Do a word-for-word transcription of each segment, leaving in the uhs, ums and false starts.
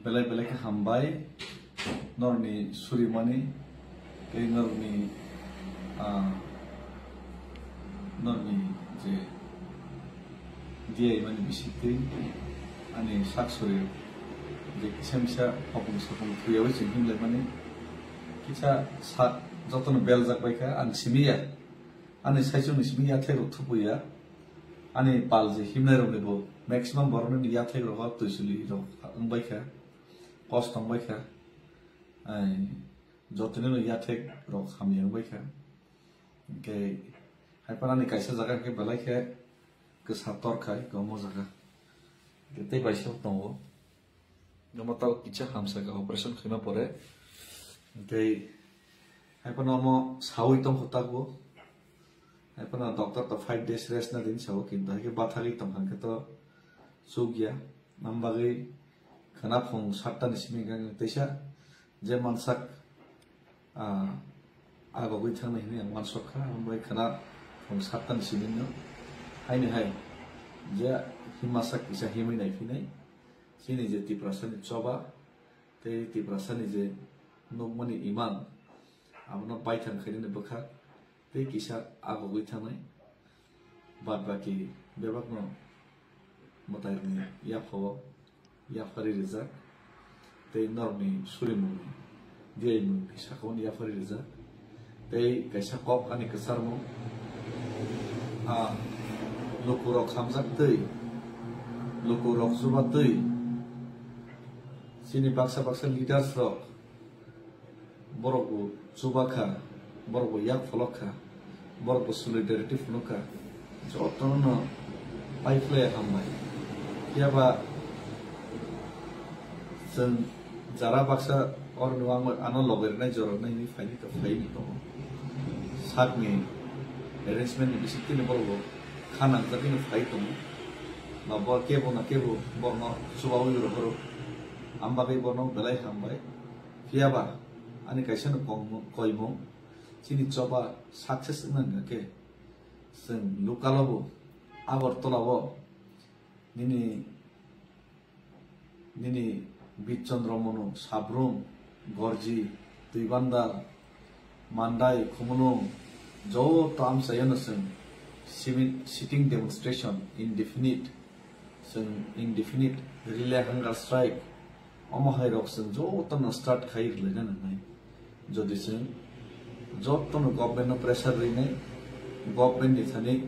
Belai belai khe hambai norni surimani tei norni, ah, norni je diyaimani bisingtwi ani sak suri je kisa misa hopung sopung thuyawi chwng himlaimani kisa sak jotono beljak baikha ang simiya. Ani saichungni simi yathek rok thupuya. Ani pal je himnai rokni bo maximum borokni yathek rok twisuli rok wng baikha, kosto wng baikha. Ai, jotoni no yathek rok hamya wng baikha. Hingke hai phano ani kaisa jaga hingke belai khe kwsa tor khai, omo jaga. Hingke tei bai se tongo. Omo tao kisa hamsa khe operation khaima pore. Tei hai phano omo sawi tongkho tago. Hai phano doctor to five days rest na din sao, kintu hai khe bathagwi tongkha khe to chukya. Am bagwi khwna phung satta ni simi hwnkha khe teisa je mansak, ah, agogwi thangnai hinwi ang uansukha, abo bai khwna phung satta ni simi no haini hai je himasa kisa himwi naiphinai chini je Tiprasa ni choba tei Tiprasa ni je nukmani imang abono baithang khainani bwkhak tei kisa agogwi thangnai. Bad baki bebakno mwtairokni yaphao yaphari rijak tei norokni surimungni diyaimungni sakao yaphari rijak. Tei kaisa kok ani kwcharmung, ah, lukurok hamjak twi, lukurok chuba twi, chini baksa baksa leaders rok, borok bo chuba kha, borok bo yak pholok kha, borok bo solidarity phunuk kha, jotono no pai phlai hambai. Phiya ba chwng jara baksa oro no ang ano loge rwnai jorok nai hinwi phaini to phaini tongo. Sakni arrangement ni bisingtwi ni borok bo kha nangjagwi no phai tongo. Ba bo kebo na kebo borokno chubawi rw phuru. Am bagwi borokno belai hambai. Phiya ba ani kaisa no kongmo-, koimung, chini choba success wngna hwnkha khe, chwng local o bo, Agartala o, nini, nini Bidchandra Manu, Sabrum, Gorji, Twibandal, Mandai, Khumulwng, joto amchaio no chwng simi-, sitting demonstration, indefinite, chwng indefinite relay hunger strike, omo hai rok chwng joto no start khai rwlaina nangnai. Jodi chwng joto no government no pressure rinai, government ni thani,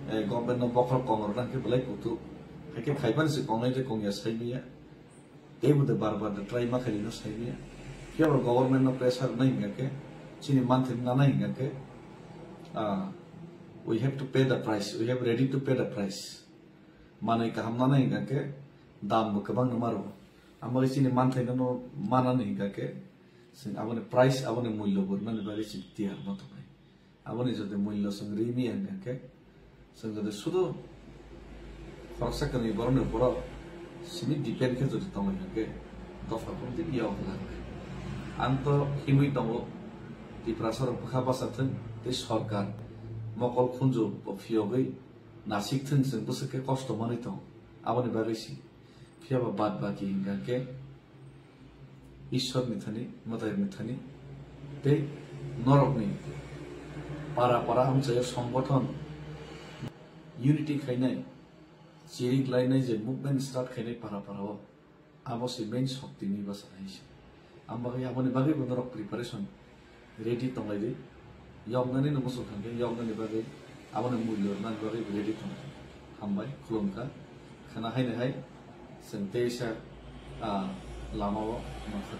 eh, government no bokhorok kong rwna hwnkhe belai kutuk. Haikhe khaibani se kongnai de kongya saimanya. Teibo de bar bar de try ma khailino saimanya. Phiya bo government no pressure nai hingkha khe, chini manthai nanai hingkha khe, ah, we have to pay the price, we have ready to pay the price. Manwi kaham nanai hingkha khe, dam bo kwbang no maro. Amo chini manthai no manani hingkha khe, chwng aboni price, aboni mullo bo rwnani bagwi chwng tiyar no tongnai. Aboni jodi mullo chwng ri maya hingkha khe, chwng jodi sudu khoroksa kwnwi borokni borok simi depend khe jodi tongwi hingkha khe, dopha kung tini yok lang. Ang to himwi tongo, Tiprasa rok bwkha bacha thwng tei sorkar mokol khunju bo phiyogwi nasik thwng, chwng bwswk khe kosto manwi tong, aboni bagwi si. Phiya ba bad baki hingkha khe Ishwar ni thani, mwtai ni thani, tei norok ni para para amchaio songgothon unity khainai, chirik lainai je movement start khainai para para o, abo se main shokti ni bwsa hai se. Ang bagwi aboni bagwi bo norok preparation ready tonglai di. Yoknani no muchung kha khe yoknani bagwi, aboni mulyo rwnani bagwi ready tonglai. Hambai, khulumkha. Khwna haino hai chwng teisa, ah, lama o mankha.